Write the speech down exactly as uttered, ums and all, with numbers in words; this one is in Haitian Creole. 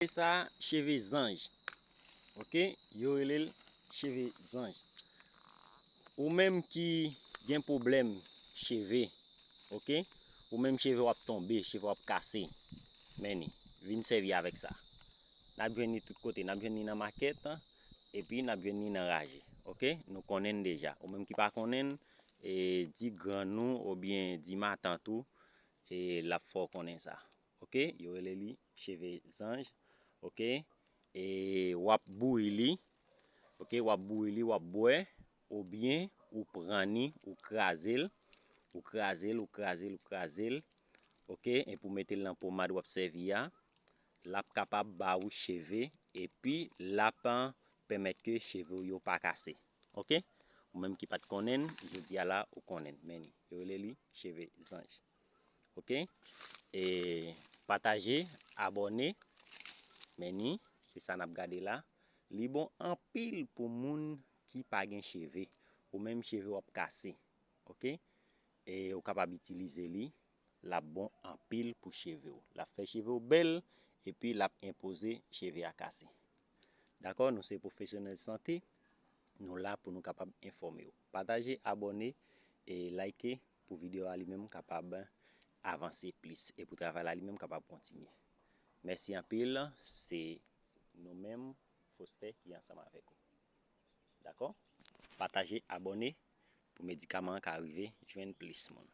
Sa cheve zanj. Ok, yo rele l cheve zanj. Ou menm ki gen pwoblèm cheve, ok, ou menm cheve w ap tonbe, cheve w ap kase, men ni, vin sèvi avèk sa. N ap jwenn ni tout kote, n ap jwenn ni nan makèt, epi n ap jwenn ni nan raje. Ok, nou konnen l deja. Ou menm ki pa konnen l, e, di grann ou oubyen di matant ou, e, l ap fè w konnen sa. Ok, yo rele li cheve zanj. Ok, e w ap bouyi li. Ok, w ap bouyi li, w ap bwè, oubyen ou pran ni, ou kraze l, ou kraze l, ou kraze l, ou kraze l. Ok, epi w mete l nan pomad w ap sèvi a, l ap kapab ba ou cheve, epi l ap, ah, pèmèt ke cheve w yo pa kase. Ok, ou menm ki pa t konnen l, jodi a la ou konnen l. Men ni, yo rele li cheve zanj. Ok, e pataje, abòne, men ni, se sa n ap gade la. Li bon anpil pou moun ki pa gen cheve, ou menm cheve w ap kase. Ok, e ou kapab itilize li, l ap bon anpil pou cheve w. L ap fè cheve w bèl, epi l ap enpoze cheve a kase. Dakò, nou se pwofesyonèl sante, nou la pou nou kapab enfòme w. Pataje, abòne, e like pou videyo a li menm kapab avanse plis, e pou travay la li menm kapab kontinye. Mèsi anpil, se nou menm, Foster, ki ansanm avèk ou. Dakò? Pataje, abòne pou medikaman an ka rive jwenn plis moun.